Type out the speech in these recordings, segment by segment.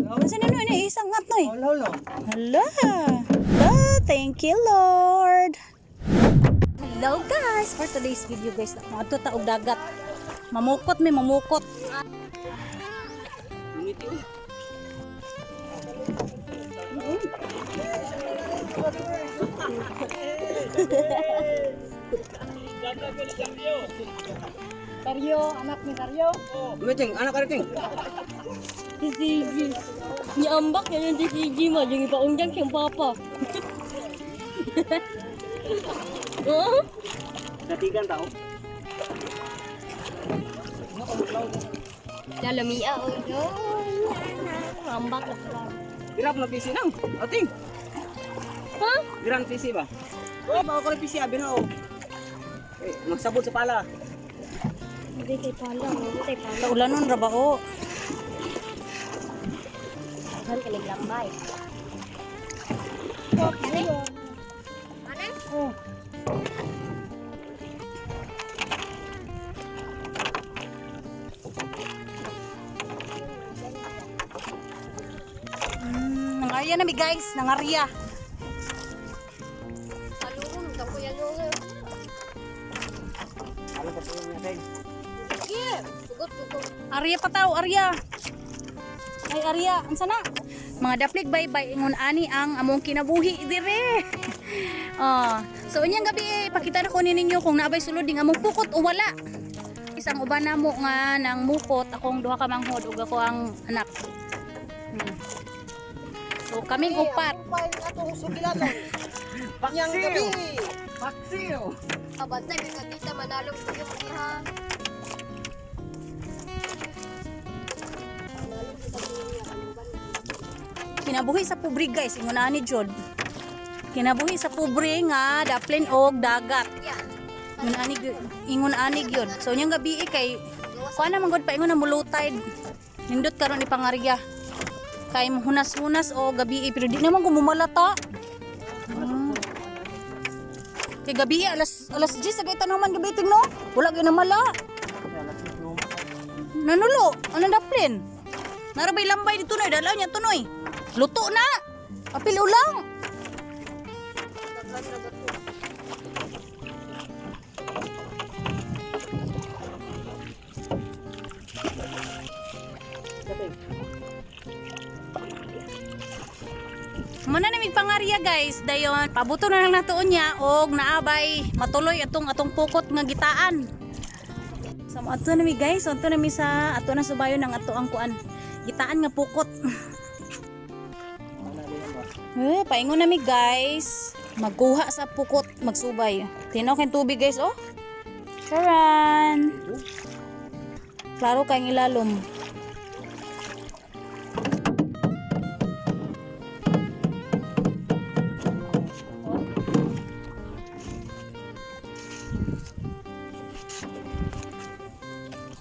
Ano sa nino ini isang ngat noy. Holo holo. Hala. Hala, thank you, Lord. Hello guys, for today's video guys, moadto ta og dagat. Mamukot mi, mamukot. Ngiti. Karyo, anak ni Karyo. Ting, anak ka ting. Si CG. Niambak yan yung si CG mo. Yung ipaunjang siyang papa. Oh? Datigan tao. Lalamiya. Oh, ambak na. Dirap na PC nang. O ting. Ha? Dirang PC ba? Oh, mao ko PC abi na oh. Eh, magsabot sa pala. Hindi kay pala. Hindi kay pala. Kaulanon ra ba o? Saan ka naglambay? Oh. Nangarya na mi guys, nangarya. Kalungong, daw ko yan yung. Alam ko niya ting. Yeah! Sugot, sugot. Arya pa tao, Arya. Ay Arya, unsa na? Mga daplig bye-bye ingon ani ang among kinabuhi dire. Ah, so unyang gabi eh, pakita na ko ni ninyo kung naabay sulod ding among pukot o wala. Isang uban na mo nga nang mukot akong duha ka manghod ug ako ang anak. So kaming upat. Atong sugilanon. Yang gabi. Paksiw. Abantay, may katita, manalong ko yung ha. Kinabuhi sa pobre guys, ingon ani jud. Kinabuhi sa pobre nga daplin og dagat. Ingon ani gyud. So unyang gabi eh, kay kuan na man gud pa ingon na mulutay. Nindot karon ipangarya. Kay hunas-hunas o gabi eh, pero di naman gumumalata. Kay gabi eh, alas alas 10 sa gaytan naman gabi ting no. Wala gyud na mala. Nanulo, anong daplin? Narabay lambay dito noy, dala niya tunoy. Luto na. Apil ulang. Muna na pangarya guys, dayon pabuto na lang natuon niya og naabay matuloy atong atong pukot nga gitaan. So ato na mi guys, ato na mi sa ato na subayon ang ato ang kuan. Gitaan nga pukot. Eh, paingon na mi guys. Magkuha sa pukot, magsubay. Tinaw kay tubig guys oh. Charan. Klaro kay ilalom.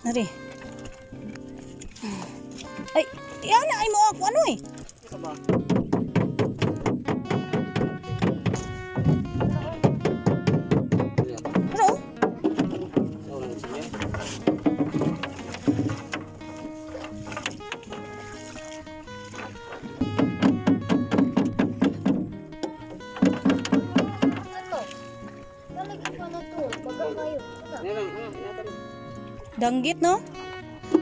Nari. Ay, yan ay mo ako ano eh. Ito ba? Ano? So, nang sige. Ano? Nalagyan pa na to. Baga kayo. Yan lang, ano, inatan. Danggit no?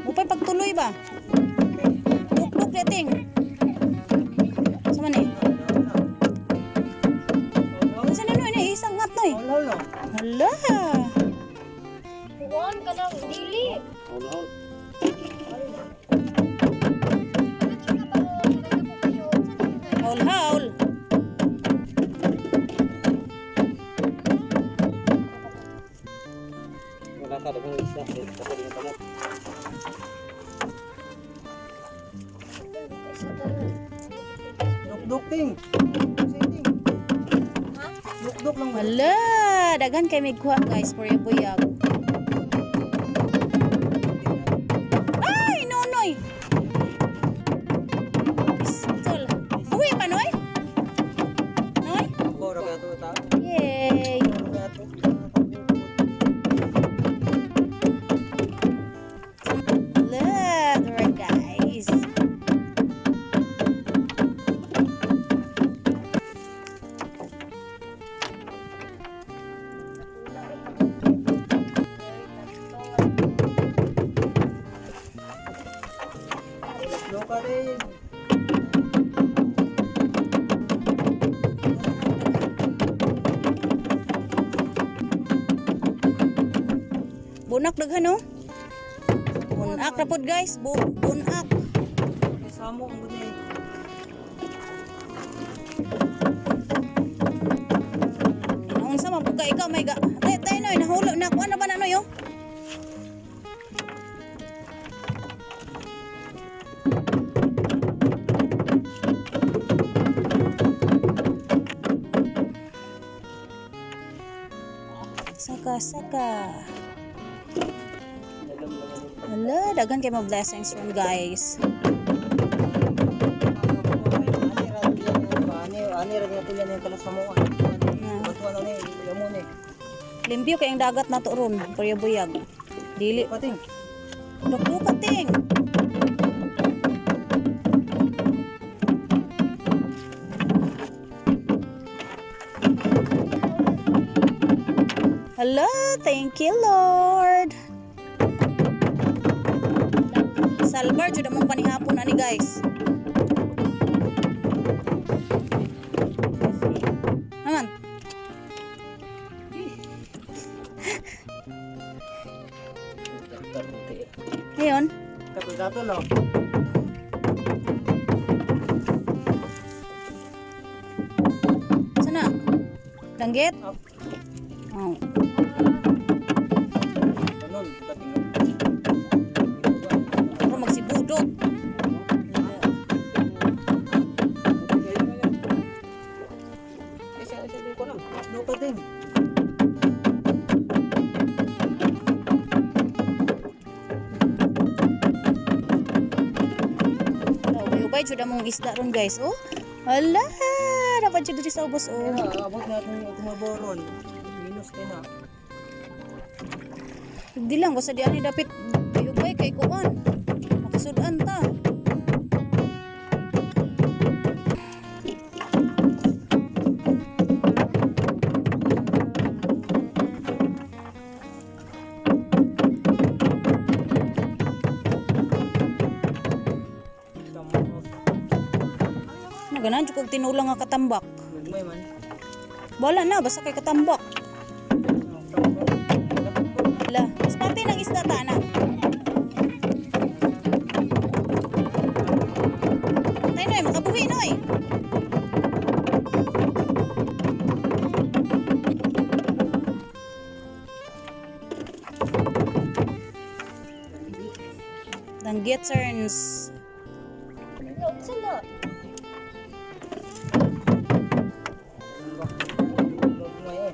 Upay pagtuloy ba? Duk-duk dating. Sama ni? Ano sa nino ini isang ngat noy. Holo holo. Hala. Kuhan ka ng dili. Holo holo. Haul haul. Wala ka dagang isda, eh, kasi di na tamot. Dukduk ting. Ting. Dukduk lang. Hala, daghan kay migkuha guys for your buyag. Ay, nonoy. Pistol. Uwi pa noy? Noy? Bora ka to ta. Yay. Kaya to. Look, alright guys. Rin. Bunak daghan oh. Bunak ra pod, guys, bunak. Samo ang buti. Unsa man pud ka ikaw may ga. Tay tay noy nahulog na kuan na ba na noy oh. Saka saka. Hala, daghan kay mga blessings from guys. Ani ani ra niya tuyan yung kalas mo. Batuan ani yamon eh. Limpyo kay ang dagat na to ron, pero buyag. Dili Pating. Dukduka ting. Hello, thank you Lord. Salbar jud among panihapon ani guys. Aman. Ngayon, Dato lo. sana? Danggit? Oh. Kanon pating. Pero magsibudot. Isa isa di ko lang. Do pating. Ubay-ubay jud among isda ron guys. Oh. Hala, dapat jud diri sa ubos oh. Abot natin yung tumaboron. Minus din ah. Hindi lang basta di ani dapit ubay kay kuan. Makasudan ta. Naganan jud kog tinulang nga katambak. Gagmay man. Wala na basta kay katambak. Hala, spate ng isda ta na. Tay noy, makabuhi noy. Danggit turns. Unsa na? Gagmay eh.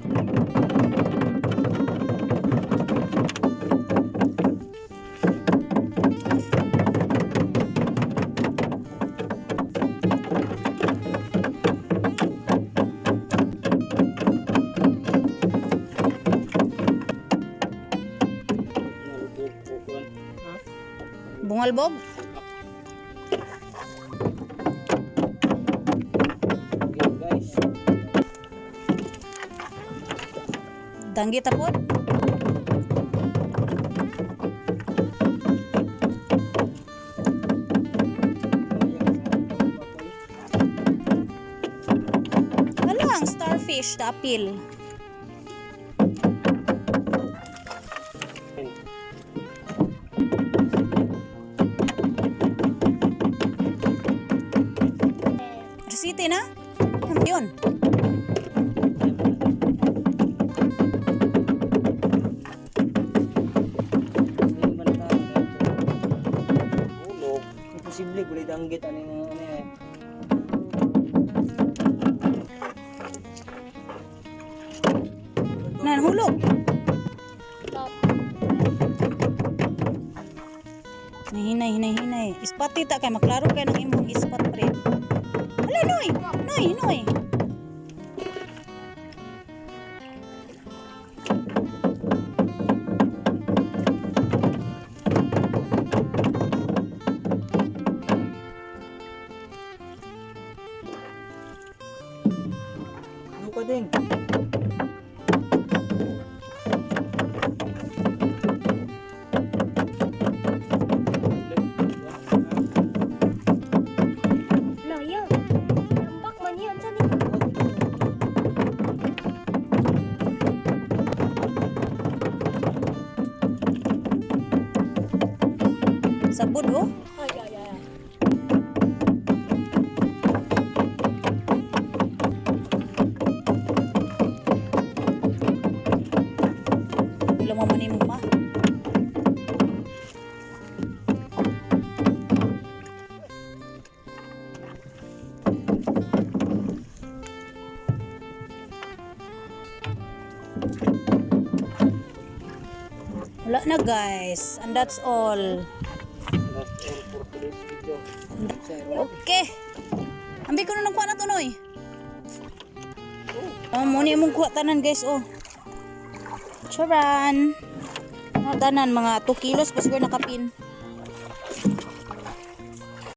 Bungalbog? Guys. Danggit apod? Hala, ang starfish, the apil. City na? Ano yun? Imposible gulay danggit ano yung ano eh. Nanhulog. Hinay, hinay, hinay. Ispat tita kay maklaro kay ng imong ispat pre. Hala noy, noy, noy. Ano ka din? Wala na, guys. And that's all. That's all for today's video. Okay. Ambi ko na nang kuha na to, Noy. Oh, muna imong kuha tanan, guys, oh. Charan. Mga tanan, mga 2 kilos pa siguro nakapin.